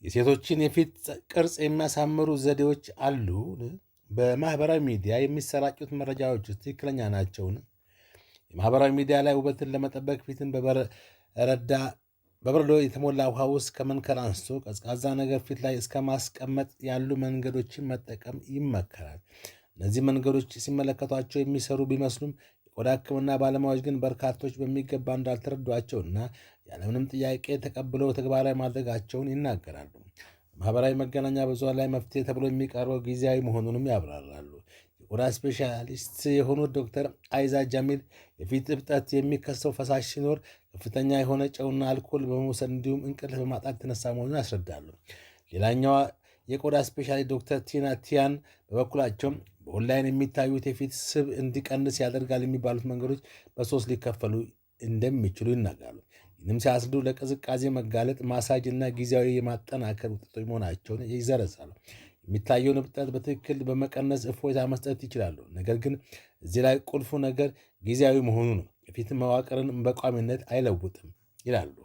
የሴቶችን የፊት ቅርጽ የሚያሳምሩ ዘዴዎች አሉ? በማህበራዊ ሚዲያ የሚሰራጩት መረጃዎች ትክክለኛ ናቸውን? የማህበራዊ ሚዲያ ላይ ውበትን ለመጠበቅ ፊትን በበረዶ የተሞላ ውሃ ውስጥ ከመንከር አንስቶ ቀዝቃዛ ነገር ፊት ላይ እስከ ማስቀመጥ ያሉ መንገዶችን መጠቀም ይመከራል። እነዚህ መንገዶች ሲመለከቷቸው የሚሰሩ ቢመስሉም የቆዳ ሕክምና ባለሙያዎች ግን በርካቶች በሚገባ እንዳልተረዷቸውና ያለምንም ጥያቄ ተቀብለው ተግባራዊ ማድረጋቸውን ይናገራሉ። ማህበራዊ መገናኛ ብዙኃን ላይ መፍትሄ ተብሎ የሚቀርበው ጊዜያዊ መሆኑንም ያብራራሉ። የቆዳ ስፔሻሊስት የሆኑት ዶክተር አይዛ ጃሚል የፊት እብጠት የሚከሰው ፈሳሽ ሲኖር ከፍተኛ የሆነ ጨውና አልኮል በመውሰድ እንዲሁም እንቅልፍ በማጣት የተነሳ መሆኑን ያስረዳሉ። ሌላኛዋ የቆዳ ስፔሻሊስት ዶክተር ቲና ቲያን በበኩላቸው በኦንላይን የሚታዩት የፊት ስብ እንዲቀንስ ያደርጋል የሚባሉት መንገዶች በሶስት ሊከፈሉ እንደሚችሉ ይናገራሉ። ይህንም ሲያስረዱ ለቅዝቃዜ መጋለጥ፣ ማሳጅ እና ጊዜያዊ የማጠናከር ውጤቶች መሆናቸውን ይዘረዝራሉ። የሚታየውን እብጠት በትክክል በመቀነስ እፎይታ መስጠት ይችላሉ። ነገር ግን እዚህ ላይ ቁልፉ ነገር ጊዜያዊ መሆኑ ነው። የፊት መዋቅርን በቋሚነት አይለውጥም ይላሉ።